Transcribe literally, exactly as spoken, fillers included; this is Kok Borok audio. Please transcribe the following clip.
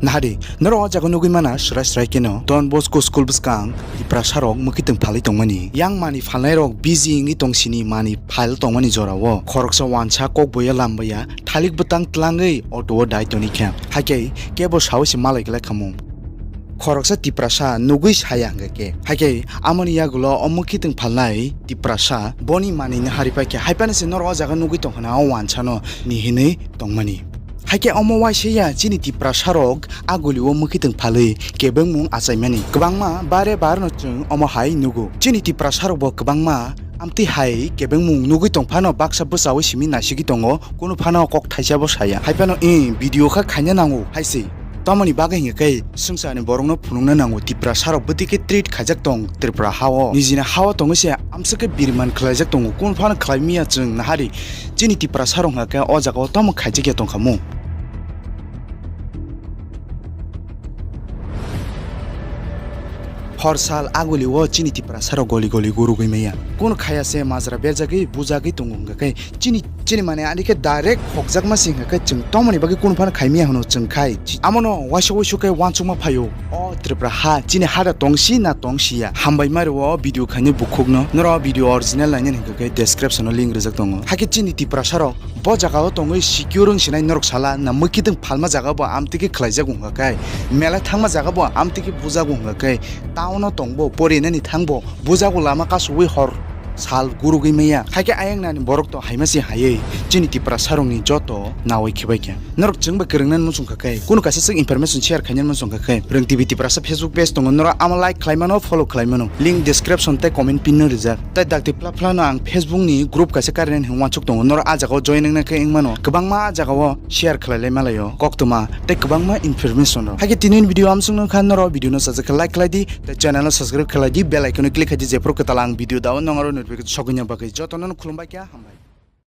Nahadi, norok o jaga nugwi mana srai srai kheno Don Bosco School bwskang Tiprasa rok mwkhitwng phalwi tongmani. Yang mani phalnai rok busy wngwi tong sini mani phal tongmani jorao. Khoroksa wansa kok boya lam boya thalik bwtang tlangwi auto o dai toni kha. Hakhe kebo sawi se malai glai khamung. Khoroksa Tiprasa nugwi saya hwnkhe khe. Hakhe amoni yagulo o mwkhitwng phalnai Tiprasa boni manwi no hari paikha. Haipano se norok o jaga nugwi tongkha na o wansano ni hinwi tongmani. Hakhe omo waisa ya chini Tiprasa rok a guli o mwkhitwng phalwi kebengmung achaimani. Kwbangma bare barno chwng omo hai nugo. Chini Tiprasa rok bo kwbangma amtwi hai kebengmung nugwi tongphano baksa bwchawi simi nasigwi tongo, kunu phano kok thaisa bo saya. Haipano, "Eh, video kha khaina nango," hai se. Tamoni bagwi hingkha khe swngcharni borokno phunukna nango, Tiprasa rok bwtwi khe treat khaijak tong Tripura hao. Nijini hao tongwi se amswk khe biriman khlaijak tongo, kunu phano khlai miya chwng nahari. Chini Tiprasa rok hingkha khe o jaga o tamo khaijak ya tongkha mung. Hor sal aguli o chini Tiprasa rok goli goli gurugwi maya. Kunu khaya se majra berjagwi bujagwi tongo hingkha khe chini, chini mane ani khe direct hokjakma se hingkha khe chwng tomoni bagwi kunu phano khai miya hwno chwng khai. Amono waisa waisa khe wansukma phaio. O Tripura ha chini hada tongsi na tongsi ya? Hambai mari o video khaini bukhukno. Noro video original lainani hingkha khe description o link rijak tongo. Hakhe chini Tiprasa rok bo jaga o tongwi secure wng sinai norok sala na mwkhitwng phalma jaga bo amtwi khe khlaijago hwnka khe, mela thangma jaga bo amtwi khe bujago hwnka khe, town o tongbo porinani thangbo bujago lama kasugwi hor sal gurugwi maya. Hakhe ayang nani borok to haima se haywi chini Tiprasa rokni joto nawi khibai khe. Norok chwngba kwrwng nani muchung kha khe, kunu kaisa swk information share khainani muchung kha khe, Rwng T V Tiprasa Facebook page tongo, norok ama like khlai mano, follow khlai mano. Link description tei comment pin no rijak. Tai dakti phla phla no ang Facebook ni group kaisa karinani hwnwi wansuk tongo. Norok ah jagao join wngna khe wng mano. Kwbangma ah jagao share khlai lai malaio. Koktwma tei kwbangma information rok. Hakhe tini ni video amsung nung kha norok video no sajak khe like khlai di. Tei channel no subscribe khlai di. Bell icon no click khai di. Jephru kwtal ang video dao nongaro notification sogwi na bagwi. Jotono no khulumbai kha. Hambai.